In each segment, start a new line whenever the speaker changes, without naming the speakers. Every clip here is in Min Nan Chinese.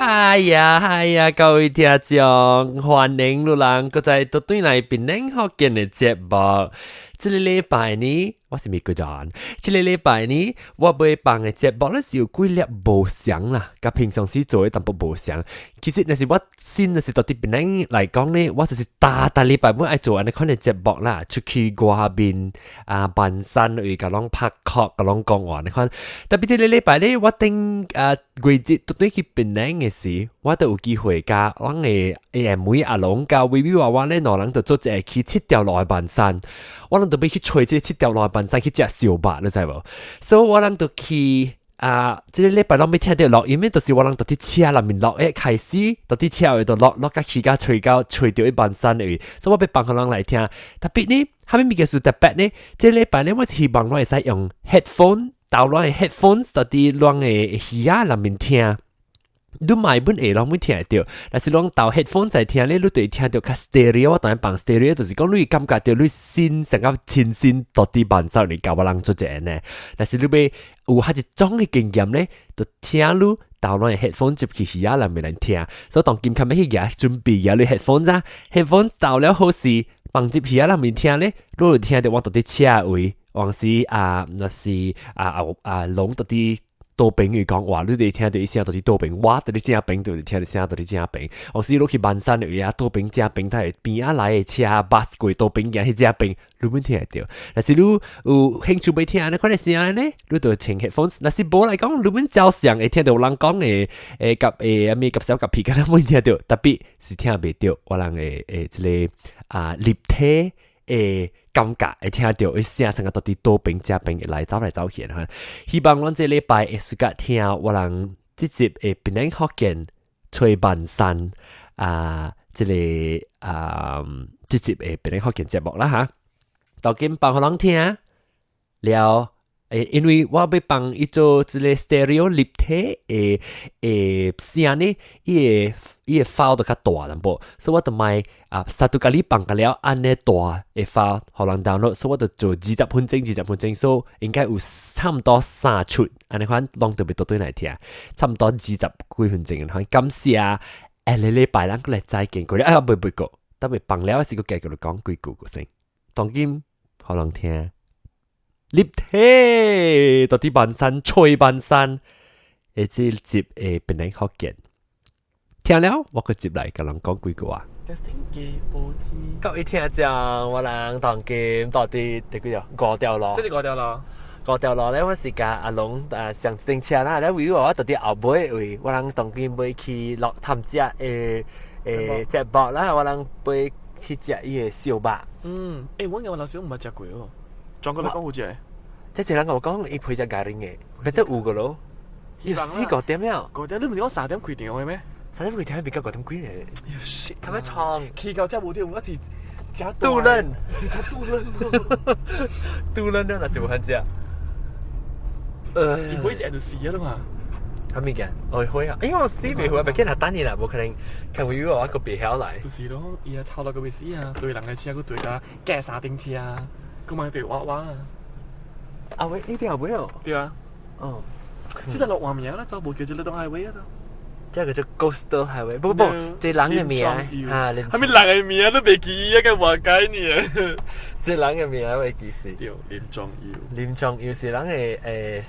哎呀，哎呀，各位聽眾，歡迎你人閣再倒轉來檳城福建的節目。這个禮拜呢，我是米個人。這个禮拜呢，我欲放的節目咧是有幾粒無相啦，佮平常時做的淡薄無相。其實若是我先若是佇檳城來講呢，我就是逐逐禮拜欲愛做按呢款的節目啦，出去外面啊，慢山位共攏拍殼，共攏講話按呢款。特別這个禮拜呢，我頂啊月日倒轉去檳城的時，我都有機會佮阮的阿妹阿龍佮威威娃娃咧，兩人就做一个去七條路的慢山。我人就欲去揣這七條路的慢山去食燒肉，你知無？所以我人就去啊，這个禮拜攏欲聽著錄音的，就是我人佇車內面錄的開始，佇車位度錄錄甲去甲揣到揣著彼慢山的位，所以我欲放予人來聽。特別呢，啥物物件是特別呢？這个禮拜呢，我是希望我會使用 headphone，沓咱的 headphones 佇咱的耳仔內面聽。你買本會攏會聽會著，但是攏沓 headphone 在聽咧，你就會聽著較 stereo。我當然放 stereo，就是講你會感覺著你身成個親身佇佇慢山裡共我人做一个呢。但是你欲有較一種的經驗咧，就請你沓咱的 headphone 入去耳仔內面來聽。所以當今較欲去舉準備舉你 headphone 啊，headphone 沓了好勢，放入耳仔內面聽咧，你就聽著我佇佇車位，還是啊，若是啊啊啊，攏佇佇倒邊去講話，你就會聽著伊聲佇佇倒邊，我佇佇正邊就會聽著聲佇佇正邊。有時你去慢山的位啊，倒邊正邊，它會邊仔來的車 bus 過倒邊行彼正邊，你欲聽會著。若是你有興趣欲聽按呢款的聲呢，你就穿 headphones。若是無來講，你欲照相會聽著有人講的，會佮會啥物佮小佮屁，敢若欲聽著，特別是聽袂著我人的的這个啊立體的感覺會聽著伊聲成個佇佇倒邊正邊會來走來走去哈。希望咱這禮拜會適合聽我人這集的檳城福建揣慢山啊，這个啊這集的檳城福建節目啦哈。當今放予人聽了，因為我欲放伊做這个 stereo 立體的的聲呢，伊的 file 就較大淡薄，所以我就買啊，satu kali 放個了按呢大的 file 予人 download，所以我就做20分鐘，20分鐘，所以應該有差毋多三出，按呢款攏特別倒轉來聽，差毋多20幾分鐘，款感謝下個禮拜咱閣來再見過了，啊，袂袂過，特別放了是閣繼續講幾句個先，當今予人聽。立體佇佇慢山揣慢山，的這集的檳城福建，聽了我閣入來共人講幾句話。各位聽眾，我人當今佇佇幾條五條路，
這是五條路。
五條路咧，我是共阿龍上一頂車啦，咧為我佇佇後尾位，我人當今欲去落探食的的節目啦，我人欲去食伊的燒肉。
嗯，欸，我我老師毋捌食過哦，轉過來講有食。
這一人共我講，伊配隻咖喱的，別得有個咯。要四個點了。
五點，你毋是講三點開場的咩？
三點開場比較5點幾咧。
shit！
較欲創。
去到這無點，我是食
肚嫩，
食肚嫩。
肚嫩了，若是無法食。
伊會食就死了嘛。
啥物件？哦，會啊，因為我死袂會，袂見人等你啦，無可能，看有我閣袂曉來。
就是咯，伊啊臭到閣袂死啊，對人的車，閣對甲駕三頂車，閣嘛對娃娃啊。
阿威，呢啲後尾哦。
對啊。
哦。
現在落換名啦，走無叫做呂洞 highway 啊都。
這個叫 Coastal Highway，不不，這人的名啊，
啥物人的名都袂記，一個活該你啊。
這人的名袂記死。
對，林莊佑。
林莊佑是人的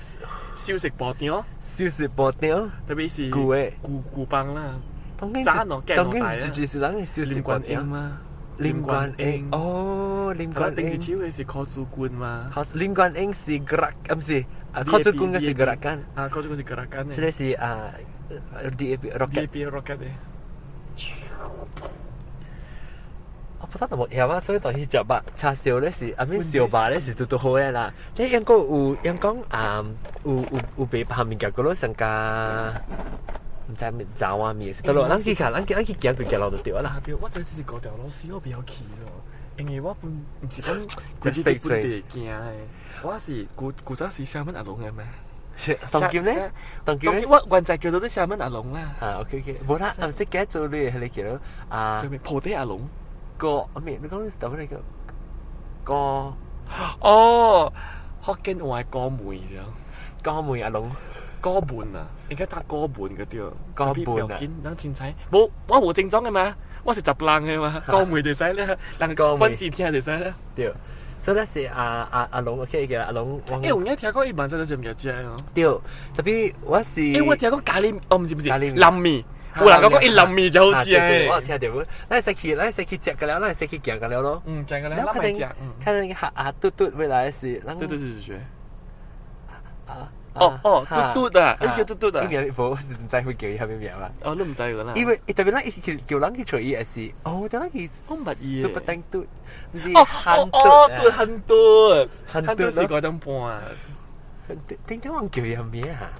小食部長。
小食部長。
特別是
舊的。
舊舊幫啦。
當然，
當
然就是人的小食部長
嘛。
林冠英哦，林冠英。
頂一手的是柯主君嘛？
林冠英是 gerak，啊，毋是，啊，柯主君是 gerakan。
啊，柯主君是 gerakan。
這個是啊，DAP rocket。
DAP rocket 的。
我不知道麼曉啊，所以當去食肉叉燒咧是，啊面燒肉咧是拄拄好的啦。你應該有，應講啊，有有有賣別物件，閣落上加。毋知咩炸碗麵是得咯，咱去看，咱去行幾條路就對啦。
對，我知這是五條路，死我袂曉去咯，因為我本毋是講規日佇本地行的，我是古古早是廈門阿龍的咩？
當今咧？當今咧？
我原在叫做啲廈門阿龍啦。
啊，OK OK，無啦，毋是記得做你彼个叫做啊。
叫咩？菩提阿龍。
個啊咩？你講怎麼嚟個？個
哦，福建話的高梅啫。
高門阿龍。
高門啊，應該打高門嗰啲。
高門啊。
緊，人凊彩，無我無症狀嘅嘛，我是雜人嘅嘛，高門就使咧，人本事聽就使咧。
對，所以是阿龍 OK 嘅，阿龍。
欸，我應該聽講伊晚上都食唔食哦。
對，特別我是。
欸，我聽講咖喱，哦，毋是毋是，藍麵。有人講講伊藍麵就好食。
我有聽到，咱會使去，咱會使去食個了，咱會使去行個了咯。
嗯，行個了，咱咪食。
看恁下啊嘟嘟未來是。
對對對對對。
啊。
哦哦，嘟嘟啊，伊叫嘟嘟啊。
伊名無，是毋知會叫伊啥物名啦。
哦，你毋知個啦。
因為特別咱伊叫人去揣伊，也是，哦，等人去。
我毋捌伊。
Super 蛋嘟，毋是。
哦哦，嘟很嘟，
很嘟
是5點半。
頂頂我叫伊啥物啊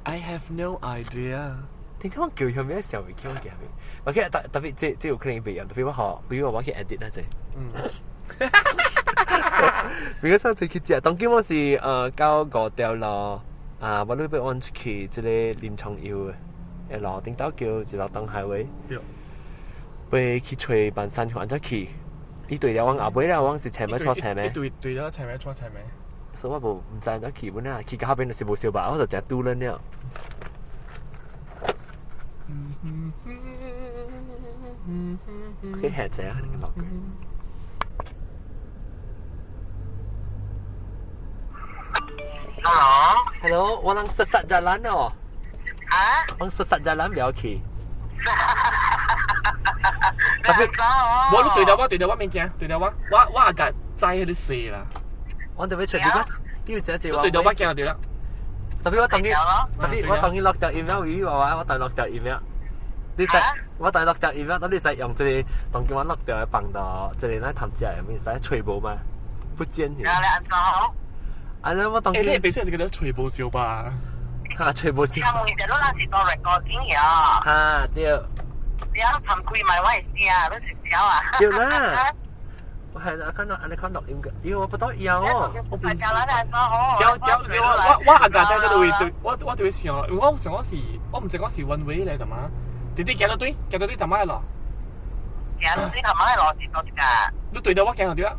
？I have no idea。
頂頂我叫伊啥物，想袂起我叫啥物。OK，特別這有可能袂用，特別我學，比如我去 edit 那陣。
嗯。
比如上次去食，當今我是到五條路啊，我你欲按出去這個林創佑的路頂頭叫一路東 highway。
對。
欲去揣萬山按怎去？伊對了往後尾了，往是前面錯前面。
對對了前面錯前面。
所以我無毋知按怎去，本啊去到後邊就是無相吧，我就誠拄輪了。去下濟啊，可能落去。
Hello.
Hello，我人 sesat jalan 哦。
啊？
我 sesat jalan 唔要去。
特別，
我你對著我對著我免驚，對著我，我也共知彼个勢啦。
我特別出，because 因為這這
你對著我驚就對啦。
特別我當佢，特別我當佢落掉 email 魚話我當落掉 email。你使我當落掉 email，當你使用這個當叫我落掉放到這個咱談食的，免使揣無嘛？不見去。啊！你我當。
欸，你別說是叫做揣無燒吧？
哈，揣無燒。
哈，
哈，對。
你啊，尋開埋我會聲，你是笑啊？
對啦。我係啊，看到按呢看錄音個，因為我不多搖哦。
我平時。對對對，我阿家姐嗰度會對，我就會想，因為我想我是，我毋知我是 one way 咧，係嘛？直直行到對，行到對，頭仔的路。
行到對頭仔的路是佗一個？
你對著我行就對啊。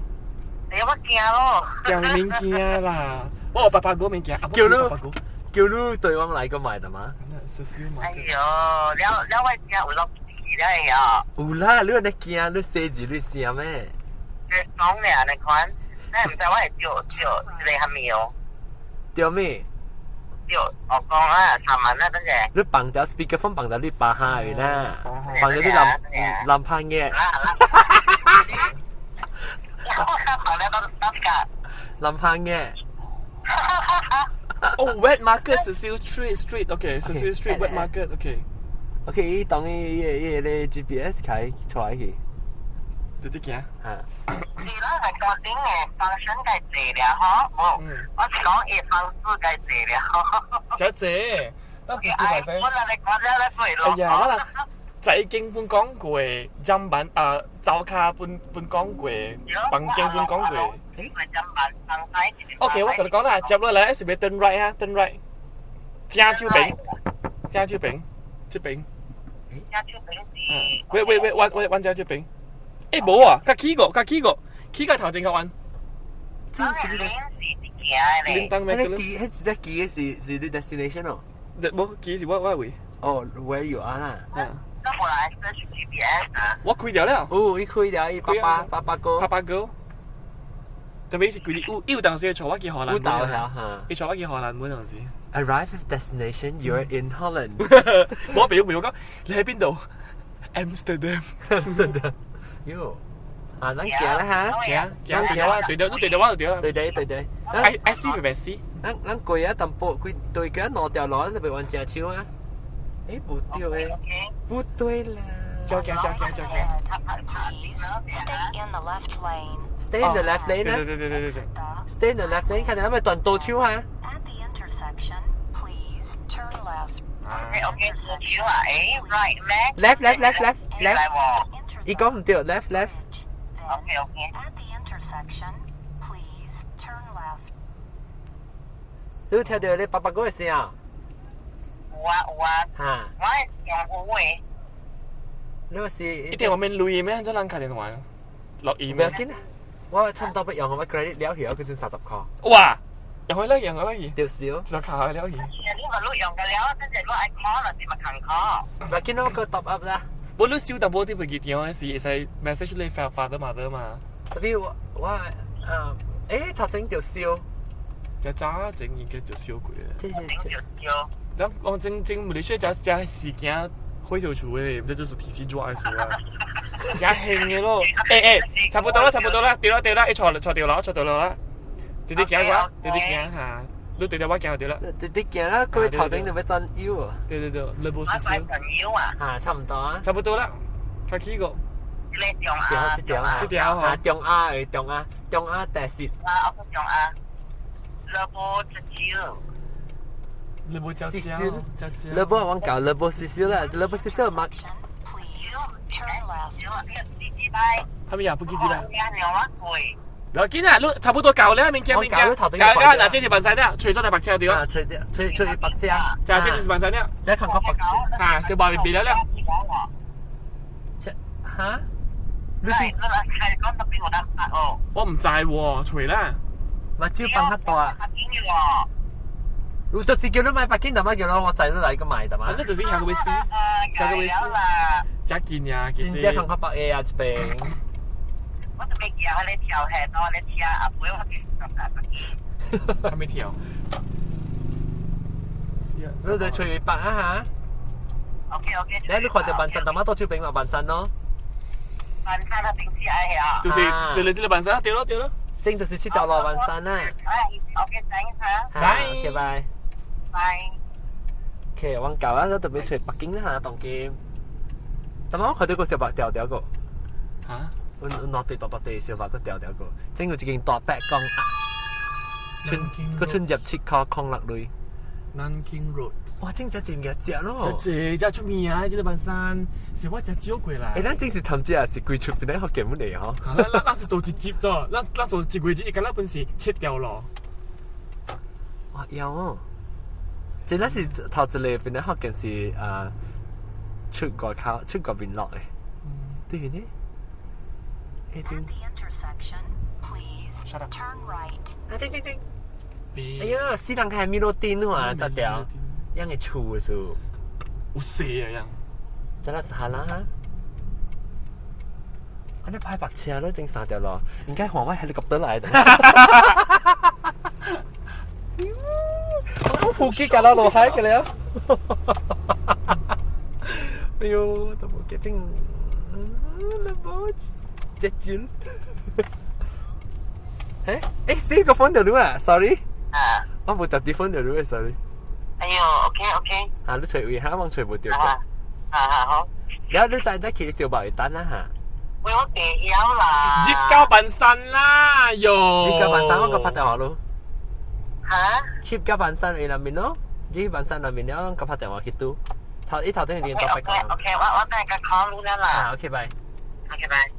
對，我驚咯。
驚免驚啦，我有爸爸哥免驚，
叫你叫你對方來個買的嘛？
哎呦，了了我驚有落去了會曉。
有啦，你按呢驚，你寫字你聲咩？
講咧，你看，你毋知我會照照一個蝦米哦？
對咩？
對，我講啊，三萬啊，等陣。
你放掉 speakerphone 放掉你巴下去啦，放掉你藍藍胖嘅。藍胖嘅。
哦，wet market Cecil Street，OK，Cecil Street wet market，OK。
OK，伊當伊伊伊個 GPS 開出來去。
直直行。
嚇。
是啦，係個頂嘅方向該坐了嗬，冇，我是講伊方式該坐了。
小姐，當其時來先。
我來你講了來對咯。
哎呀，我啦，財經本講過，砧板啊，灶跤本本講過，房間本講過。OK，我共你講啦，接落來是欲 turn right 啊，turn right。正手邊，正手邊，這邊。
正手邊是。
喂喂喂，阮阮阮正這邊。欸，無啊，較起個，較起個，起個頭前較彎。
這是你
的。
恁當咩？
彼記，彼一隻記的是是你 destination 哦。
無，記是我位。
哦，where you are 啦。
嗯。
我來 search GPS 啊。
我開掉了。
哦，伊開了，伊八八八八哥。
八八哥。特別是規日有有當時帶我去荷蘭。
有導嚇。
伊帶我去荷蘭嗰陣時。
Arrive at destination, you're in Holland。
我朋友問我講，你喺邊度？Amsterdam。
Amsterdam。喲，啊，咱行啦哈，
行行對啦，對對，你對對我就對啦。
對對對對。
愛愛死袂袂死。
咱咱過啊淡薄，幾對過兩條路，咱就袂彎正手啊。欸，不對誒，不對啦。
照行照行照行。
Stay in the left lane 啊。
對對對對對對。
Stay in the left lane，看到咱咪斷倒手啊。
OK OK，手啊，欸，right 咩
？Left left left left left。伊講毋對，left left。
OK OK。
你有聽到你爸爸哥的聲啊？
有啊有啊。
哈。
我的聲有的。
你是
一定我免錄音咩？很多人打電話錄音。
不要緊啊，我差不多欲用我 credit 了去，我嗰陣30箍。
哇！用開啦，用開啦，伊，
掉少。
就卡開了伊。
你話你用嘅了，真係我愛 call 啦，是咪勤 call？
唔見到個 top up 啦。
無你收淡薄啲飛機電話時，會使 message 你發 father mother 嘛？
特別我我誒頭先掉少。
就早整應該就燒過啦。
這
整就燒。
咱講真真，馬來西亞食時間火燒厝的，毋知就是提前做的事啊。真興的咯！欸欸，差不多啦，差不多啦，對啦對啦，一坐坐掉啦，坐掉啦。直直行過，直直行嚇，你對對我行就對啦。
直直行啦，佢頭前就欲轉右啊。
對對對，你無少少。
轉右啊？
嚇，差唔多啊。
差不多啦，較起個。
這條啊，
這條啊，
這條
啊，中亞的中亞，中亞特色。
啊，我中亞。你無一少。
你無少少，少少。
你無我教，你無少少啦，你無少少嘛。
係咪呀？不記得啦。不要緊啊，你差不多夠了，物件物件。夠夠，嗱，這是辦晒了，除咗台白車對。
啊，除掉，除除白車。
就這是辦晒了。
這看看白車。
啊，小白別了了。
嚇？
你你係講特別我得哦。
我唔知喎，除啦。
目睭放較大。有就是叫你買北京，但係叫我我仔都來個買的嘛。
那就是下個月死，下個月死，真緊呀，
真正看較白的啊，這邊。
我就未叫你跳下，我你跳阿妹我就
還沒跳。
你得吹白啊嚇。
OK OK。
你你看到半山，但係多手邊嘛半山咯。
半山啊，平時愛啊。
就是就是這個半山，對咯對咯。
正就是這條路半山啊。
OK，thanks 哈。
拜。OK，拜。
拜。
OK，我舊啊，都特別出北京啦嚇，當今。但係我看到個小白條條個。
嚇？
我落地落落地小白個條條個，整個一間大白講啊，春個春入7塊06鐳。
Nanking Road。
哇！真正真嘅食咯。
這這出名啊！這個半山是我食少過啦。
欸，咱真是頭只是規出邊咧福建本嚟嗬。
咱咱是做一集咗，咱咱做一月一個咱本是7條路。
哇！有哦。這咱是頭一個邊咧福建是啊，出外口出外面落的。對唔對？欸，真。啊！這這這。哎呀，死人開米洛丁啊，這條，樣嘅厝的時候，
有死啊樣。
真係是哈啦哈。啊！你拍白車咯，整三條路，應該換我 helicopter 來的。我普吉架到落海嘅了。哎呦，都冇記整，你冇隻蕉。誒誒，死個 phone 掉咗啊！Sorry。
啊。
我冇特啲 phone 掉咗，sorry。
哎呦，OK OK。
啊，你隨位下，我隨無掉。
啊啊好。
然後你再再去小白單啦嚇。
喂，我地曉啦。
入到半山啦，喲。
入到半山，我個拍電話咯。
嚇？
入到半山喺那邊咯，入半山那邊了，我個拍電話去拄。頭一頭先已經到北
OK OK，我我等下 call 你啦。
啊，OK，拜。
OK，拜。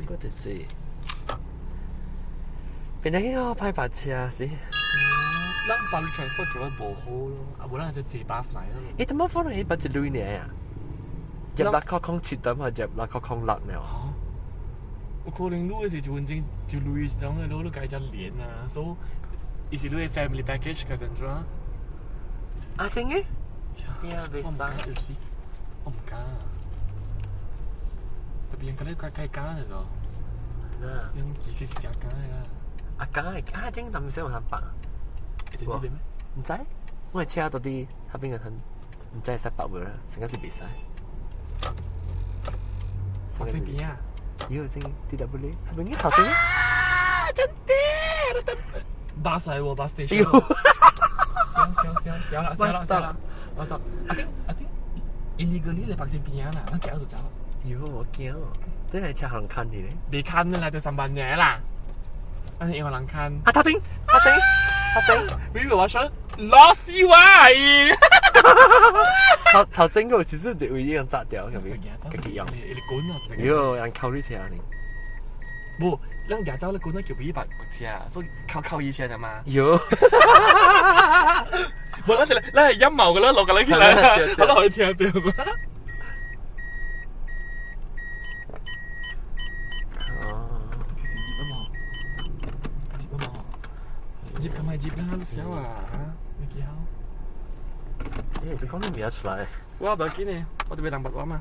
個姐姐。變得個拍白車是。
咱 public transport 做得無好咯，啊無咱就坐巴士來咯。
欸，怎麼可能一百一鐳呢啊？入6塊07點還入6塊06呢？
有可能你的是一分鐘一鐳，然後你你家只連啊，所以伊是你的 family package 個怎樣？
啊，真嘅？呀，袂使。
就是，我唔敢。特別人家較敢的咯。人其實是真敢的啦。
啊，敢的啊，真咱們先有三百。
會這邊咩？
毋知，我的車到底彼邊個很，毋知會使北無啦，應該是袂使。
北這邊啊？
有真 tidak boleh，彼邊頭前。
啊，真的！巴士來喎，巴士 station。行行行，行啦行啦行啦，我說，I think I think illegally 來北這邊啦，咱走就走。
喲，我驚哦，這台車予人牽去咧？
袂牽啦，就三萬年啦。啊，你用人牽。
啊，頭前，頭前。頭前，
你以為我想老死我而已。
頭頭前個其實就位已經砸掉，係咪？自己用。喲，人靠你車呢？
無，咱亞洲咧滾啊叫比白車，所以靠靠伊車的嘛。
喲。
無，咱是咱係陰謀噶啦，落個你起來，我都可以聽到。
哦。
接咁係接啦，都少啊，你幾好？
誒，你講你名出來。
我唔要緊呢，我特別人白話嘛。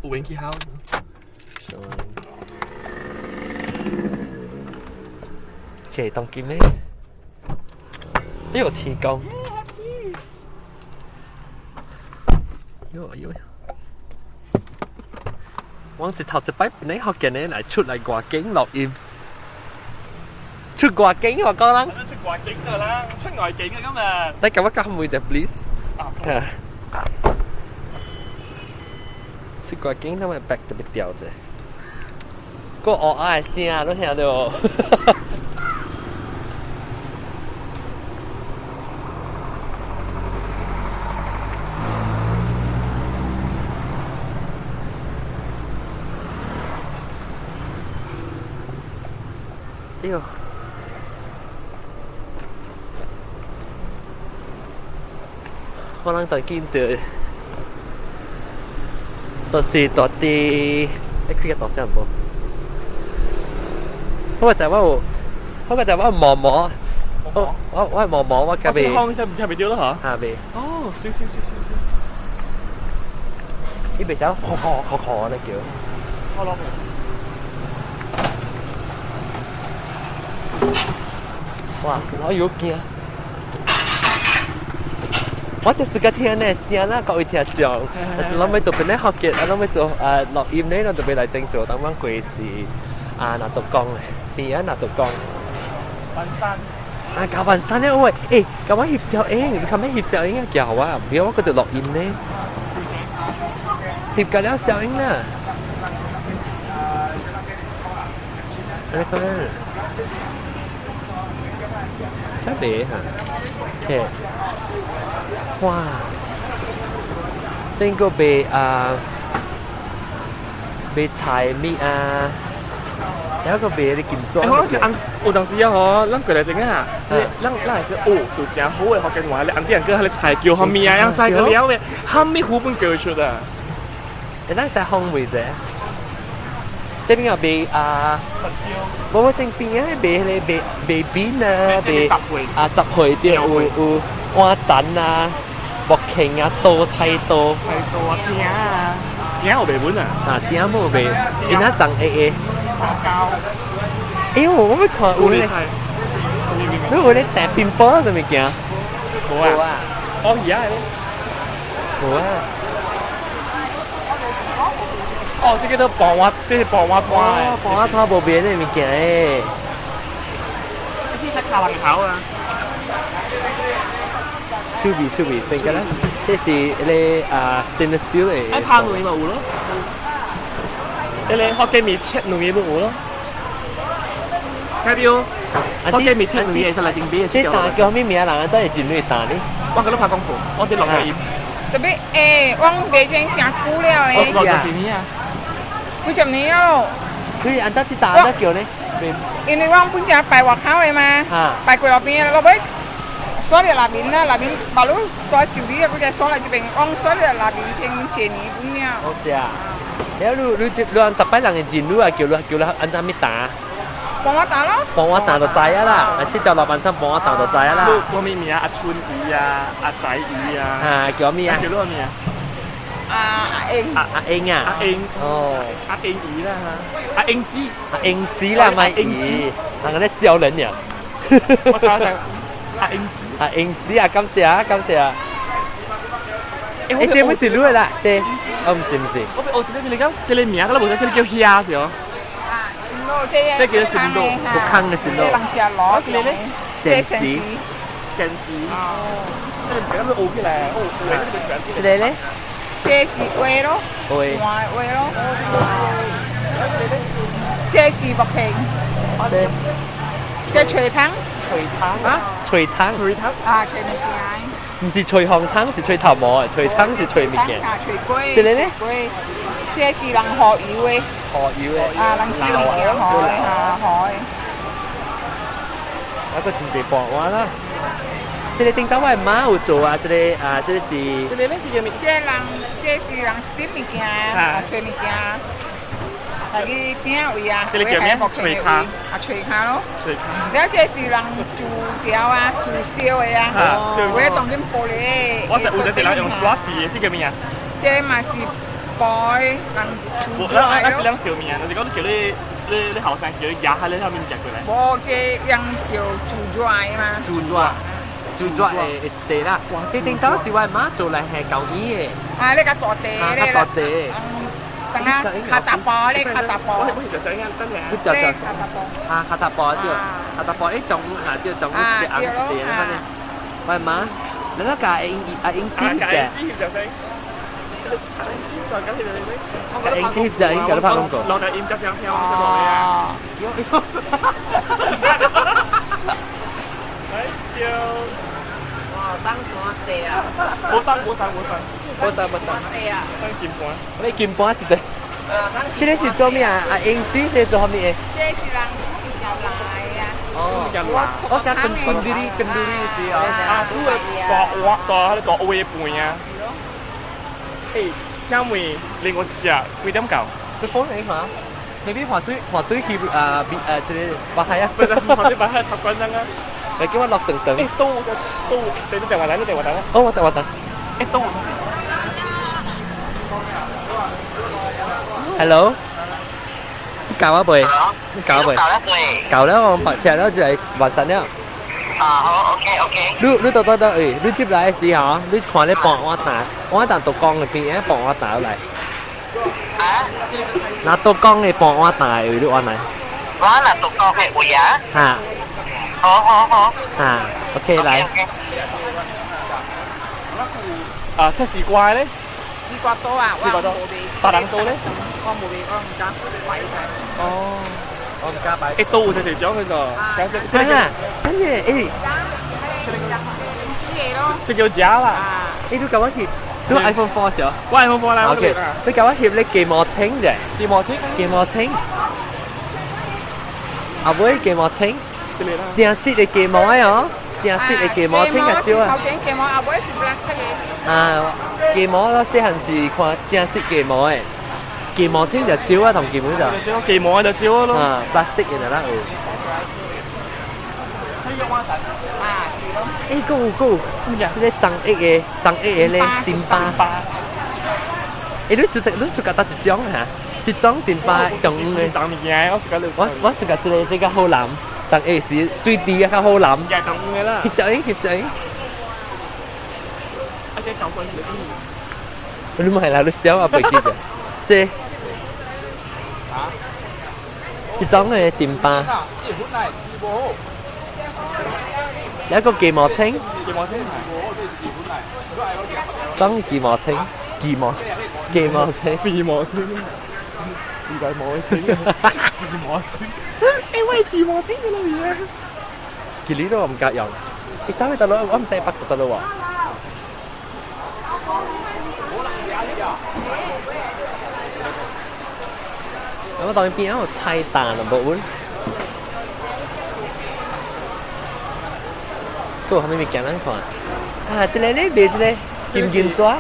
有緣去考。
OK，當今呢？呢個天光。喲喲。我是頭一擺本來學見呢來出來外景錄音。出外景我講啦。
出外景㗎啦，出外景啊今日。
你咁我講每隻 please。
啊。
出外景，他們白特別掉啫。個烏鴉的聲都聽到。哎呦！我人當見到，就是到啲，你開個大聲無？我就我有，我就我毛毛，我毛毛我隔壁。
康聲唔知係咪掉啦嚇？
下邊。
哦，少少少少少。
呢邊想咳咳咳咳咧叫。
錯落。
哇！我有驚。我就是個聽呢聲啦，各位聽眾，但是諗起做本來學嘅，啊諗起做錄音呢，咱就要來整做，當晚過是啊拿獨講咧，邊啊拿獨講。
萬山。
啊，搞萬山咧，喂，欸，咁我翕小影，你看咩翕小影啊？叫我，唔要我嗰度錄音呢。翕個了小影啦。嚟講，真別嚇，OK。哇！整個賣啊賣菜米啊，有一個賣啲金磚。
我是按有當時啊，嗬，咱過來整啊，咱係是哦，有誠好的福建話，你按啲人叫佢菜叫蝦米啊，樣菜個了嘅，蝦米糊本叫出啊。
你咱使烘味者？這邊有賣啊，無我正邊啊賣迄個賣賣餅啊，賣啊雜燴對，有碗盞啊。木屐啊，刀菜刀，
菜刀啊，鼎啊，鼎有賣本啊，
啊鼎無賣，伊那長會會。
膠。
欸，我欲看有咧，你有咧掟乒乓啥物件？
無啊。哦，而家咧。
無啊。
哦，這個都傍晚，這是傍晚攤的。
傍晚攤無賣那物件誒。
你去食卡人頭啊？
趣味趣味，真個啦！這是那個啊，stainless steel 的。
愛拍卵嘛有咯，那個福建麵切卵的嘛有咯。睇到，福建麵切卵的是來真買。
這打叫咩名人啊？真係真會打呢。
我閣咧拍廣告，我佇錄音。
特別欸，我賣這誠久了欸。
我錄幾年啊？
幾十年了。
佢按怎這打怎叫呢？
因為我本身擺外口的嘛，擺過路邊的，落尾。鎖佇內面啦，內面馬路大修理啊，不個鎖來這邊，往鎖佇內面停一年半了。
哦是啊，了你你你按逐擺人的認你啊，叫你叫你按怎物打？
幫我打咯。
幫我打就知啊啦，啊，這條老闆上幫我打就知啊啦。
我咩名啊？阿春魚啊，阿仔魚啊。
啊，叫咩啊？
叫你咩啊？
阿英。
阿英啊。
阿英。
哦。
阿英魚啦，阿英子。
阿英子啦，咪魚，人個咧笑人呀。
我知我知。阿英子。
阿英子啊，感謝啊，感謝啊。欸，這不是你的啦，這，哦，唔是唔是。
我我這個這個這個名，我都無知這個叫蝦是哦。
啊，新路這個。
這叫新路，
不空的新路。
人食螺，
這個咧？
暫時。
暫時。哦。這個名咁樣學起來，哦，學這個全。
這個咧？
這是畫咯。
畫。
換畫咯。這是木片。
這。
這捶湯。
捶湯啊！
捶湯。
捶湯
啊！捶物件。
唔是捶紅湯，是捶頭毛啊！捶湯是捶物件。
啊，捶粿。
這個呢？
粿。這是人河油的。
河油的。
啊，人煮物件河的哈河的。
啊，閣真濟盤碗啦！這個頂當我的媽有做啊，這個啊，這個是。
這個咧是啥物？
這人這是人 steam 物件，啊，捶物件。係去鼎位啊，
這個叫咩？
捶卡，啊捶卡咯。
捶卡。
了這是人煮條啊，煮燒的啊，我當緊玻璃。
我就有一個人用紙的，這叫咩啊？
這嘛是玻璃人煮。
我咱這兩叫咩啊？就是講叫你你後生叫你壓喺你下面夾過來。
無，這樣叫煮紙嘛。
煮紙。煮紙的一塊啦，這頂當時我媽做來係舊衣的。
啊，你較大塊咧。
較大塊。
啥啊？卡達波咧，卡達波。
我就想真係。
你就就啊，卡達波對，卡達波一動下對，動一個紅一個，安呢。我媽，你那個英啊英尖啫。英尖就應該都拍廣告。
落大音就想聽我節目啊。哎，笑。
哇，生山地啊！
冇生冇生冇生。
冇生冇生。
生鍵盤。
你鍵盤一個。這個是做咩啊？啊，英子這做啥物的？
這是人煮來啊。
哦。我想跟跟啲啲跟啲啲是哦。
啊，煮個大碗大大碗盤啊。誒，請問另外一隻幾點到？
你phone 嚟看，maybe 換對換對去啊，這個北海啊。
不是，換對北海插關燈啊。
你叫我落等等。
誒，都都，你電話等，你電話等。
哦，我電話等。
誒，都。
Hello，你教我未？你教我未？教了，我白車了就係完成了。
啊，好，OK OK。
你你到到到，誒，你接來時候，你看你傍我打，我等獨江嗰邊，傍我打來。
啊？
那獨江嘅傍我打位，你按來。
我那獨江嘅位啊？
嚇。
好好好。
嚇，OK 來。
啊，切絲瓜咧？
絲瓜多啊，
絲瓜多。白蘭多咧？
我冇俾，我唔敢擺佢。
哦，
我唔敢擺。
誒，刀就條獎佢就。
啊，跟住誒，
這叫夾啦。
誒，你教我翕，你 iPhone 4時候？
我 iPhone 4啦。
OK，你教我翕你芥末青啫。
芥末青。
芥末青。阿妹芥末青。正色的芥末哦，正色的芥末青較少啊。
頭前芥末，阿妹是 plastic 的。
啊，芥末我細漢是看正色芥末的。芥末青就少啊，同芥末就。
芥末就少咯。
啊，plastic 嘅啦有。
啊，是咯。
誒，夠有夠有，這個張益的張益的咧，丁巴。誒，你試食你試過得一種嚇？一種丁巴中的。
張物件，我試過。
我試過這個這個好藍，張益是最低啊，較好藍。
也中的啦。
翕相影，翕相影。
啊，這交關
你唔係啦，你笑啊，袂記得。這。這種的丁巴。有一個芥末青。
芥末青。
裝芥末青，芥末芥末青，
芥末青，自大莫青，芥末青。欸，喂，芥末青嘅啦而家。
其實都唔夾用，你走去得咯，我唔知北就得咯喎。我當邊有菜單啊，無？個後面物件咱看，啊，這個咧賣這個金銀紙，啊，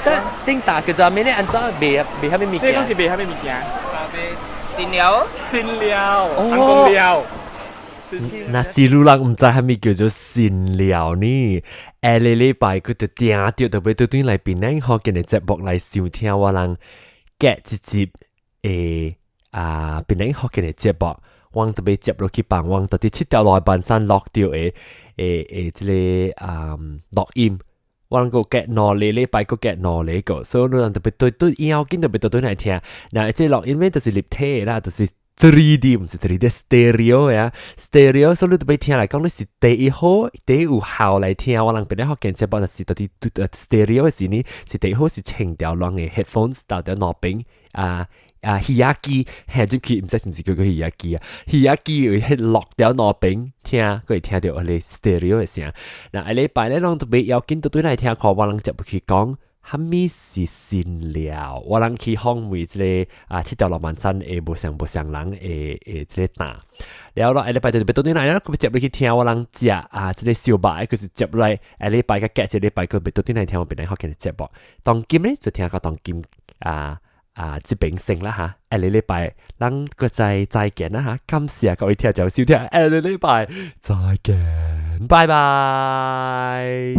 這正大叫做咩咧？按怎賣賣啥物物件？
這個是賣啥物物件？
賣新料。
新料，安公料。
若是女人毋知啥物叫做新料呢？下個禮拜佢就定著特別對對來檳榔福建的節目來收聽我人隔一集的啊檳榔福建的節目，我特別接落去幫我到佇七條路的半山錄著的的這個啊錄音。我能夠隔兩個禮拜，閣隔兩個，所以你人特別對對要緊特別對對來聽。那這錄音咧就是立體的啦，就是 3D 毋是 3D stereo 的啊，stereo 所以你特別聽來講，你是第一好，第一有效來聽。我人檳榔福建節目就是到底 stereo 的時呢，是第一好是穿條攏的 headphones 到條兩邊啊。啊，耳仔機下入去，毋知是毋是叫做耳仔機啊？耳仔機會彼落條兩邊聽，閣會聽著彼个 stereo 的聲。那下禮拜咧，攏特別要緊，對來聽看，我人接入去講，啥物是新料？我人去訪問這个啊，七條羅曼山的無相無相人的的這個檔。了後下禮拜就特別對來，閣接入去聽我人食啊，這個燒肉，閣是接來下禮拜閣隔一禮拜閣別對來聽我檳榔福建的節目。當今咧就聽到當今啊。啊，這邊先啦嚇，下個禮拜咱閣再再見啦嚇，感謝各位聽眾收聽，下個禮拜再見，拜拜。